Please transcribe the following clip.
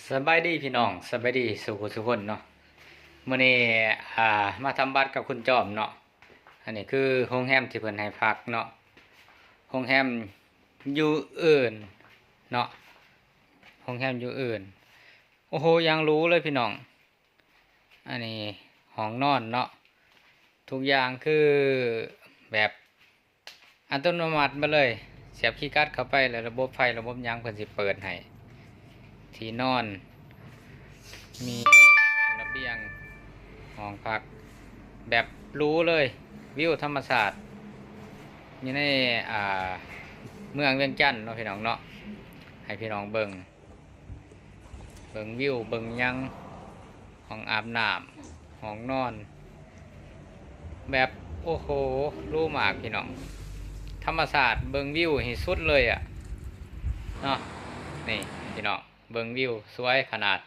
ສະບາຍດີພີ່ນ້ອງ ສະບາຍດີສູ່ຜູ້ສູ່ຄົນເນາະ. ມື້ນີ້ ອ່າ ມາທຳບັດກັບຄຸນຈອມເນາະ. ອັນນີ້ຄືໂຮງແຮມທີ່ເພິ່ນໃຫ້ພັກເນາະ, ໂຮງແຮມຢູເອີນເນາະ, ໂຮງແຮມຢູເອີນ. ໂອ້ໂຫ ຢ່າງຫຼູເລີຍພີ່ນ້ອງ. ອັນນີ້ຫ້ອງນອນເນາະ, ທຸກຢ່າງຄືແບບອັດຕະໂນມັດໝົດເລີຍ. ສຽບຄີກາດເຂົ້າໄປ ແລ້ວລະບົບໄຟລະບົບຫຍັງເພິ່ນຊິເປີດໃຫ້. ທີ່ນອນ ມີລະບຽງຫ້ອງພັກແບບຫຼູເລີຍ, ວິວທຳມະຊາດຢູ່ໃນ ອ່າ ເມືອງວຽງຈັນເນາະ ພີ່ນ້ອງເນາະ. ໃຫ້ພີ່ນ້ອງເບິ່ງ ເບິ່ງວິວເບິ່ງຫຍັງ, ຫ້ອງອາບນ້ຳ ຫ້ອງນອນ ແບບ ໂອ້ໂຫ ຫຼູມາກພີ່ນ້ອງ. ທຳມະຊາດ ເບິ່ງວິວໃຫ້ສຸດເລີຍອະເນາະ. ນີ້ພີ່ນ້ອງ ເບິ່ງວິວສວຍຂະໜາດ.